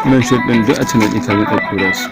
Nan shot ɗin duk a channel ɗin ta zan ɗaɗɗora su.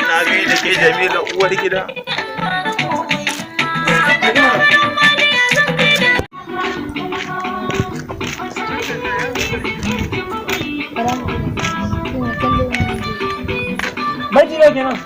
Na gaida ke Jamila uwar gida. Baiti nawa kenan?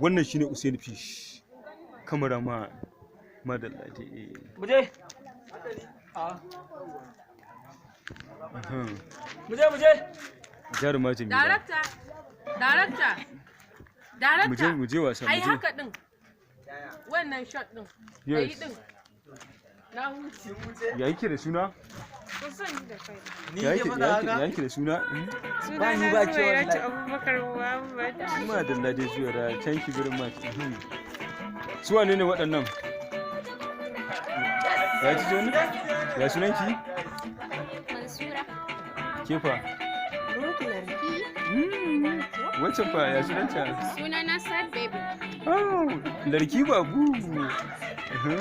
Wannan shine Usain Fish. Cameraman. Madalla dai. Muje. Aha. Muje muje. Jaruma Jamila. Darakta, darakta, darakta. Muje muje wasa Ai muje. haka din. Wannan shot din. Ayi Yes. din. Na huce. Ya yake da suna? Kusan da kai. Ya yake ya yake ya yake da suna? Hmm? Suna na Zuwairatu Abubakar Muhammad. Madalla dai Zuwaira. Thank you very much. Mhm. Su wane ne waɗannan? Ya ci wani? Ya sunanki? Mansura. Kefa. Wancan fa ya sunanta? Suna na Sad Baby. Oh, larki babu. Mhm.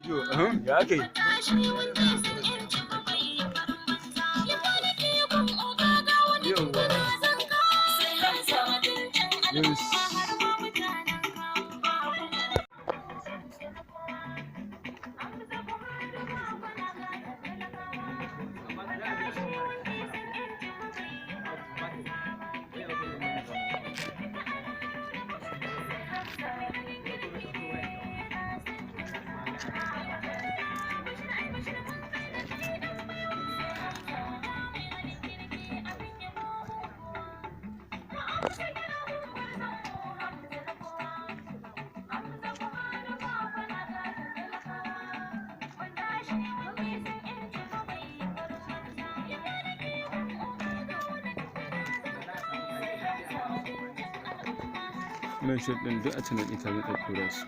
Yo, ya aka yi? Yawwa. Yes. Wannan shot ɗin duk a channel ɗin ta zan ɗaɗɗora su.